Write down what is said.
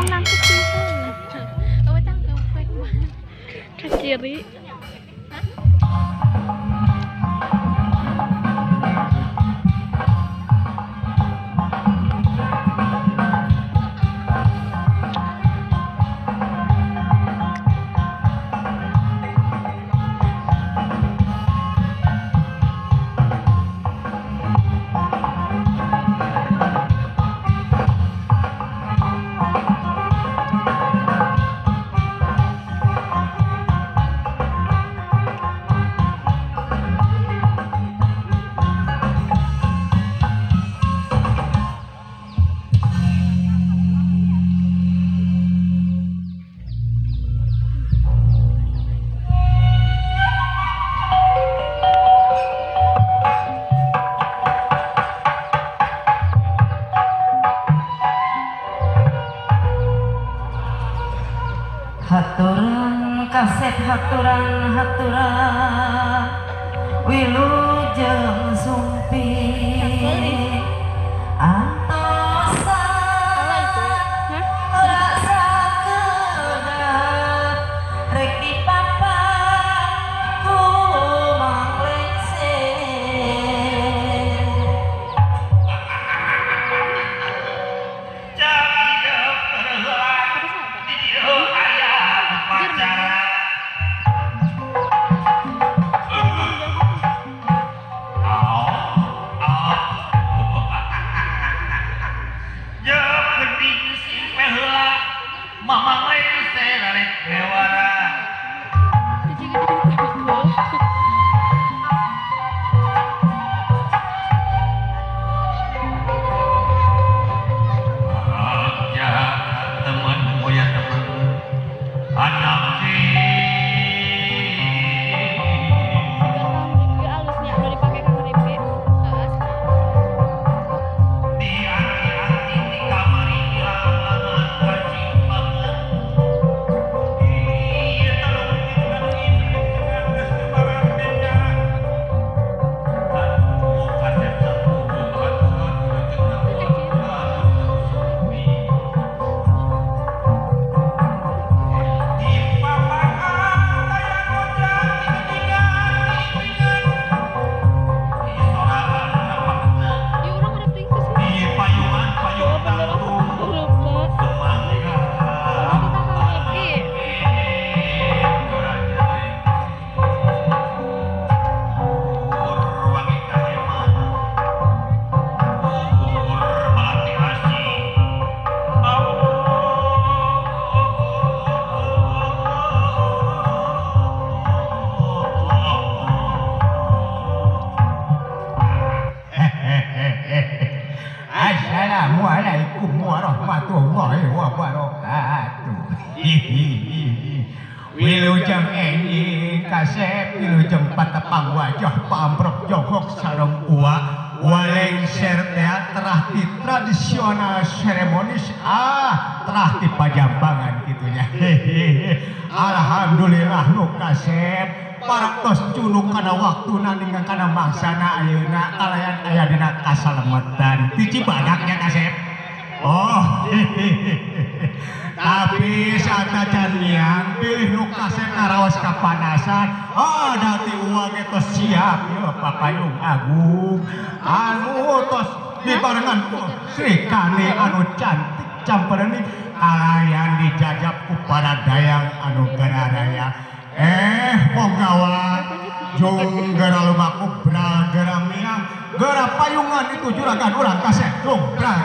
Nangkep pisan. Oh, tangkep ke kiri. Haturan kaset haturan haturan wilujeng sumpi antosan rasa kedap rek dipapak ku Mang Lengser. Assalamualaikum warahmatullahi wabarakatuh. Wilujeng enjing kasep wilujeng patepang wajah pamprok jongkok sareng uwa walengser terah di tradisional seremonis terah di pajambangan gitunya. Alhamdulillah nu kasep parantos cunuk kana waktuna ninggang kana mangsana ayeuna kalayan aya dina kasalemetan ti Cibadaknya kasep. Oh, tapi saat acan miang pilih nu kasep karaos kapanasan. Oh, dati uang tos siap ieu papayung agung anu tos dibarengan ku Sri Kandi anu cantik campereuni kalayan dijajab ku para dayang anu gararaya. Ponggawa jung gara lumaku bral gara miang gara payungan itu juragan urang kasep jung bral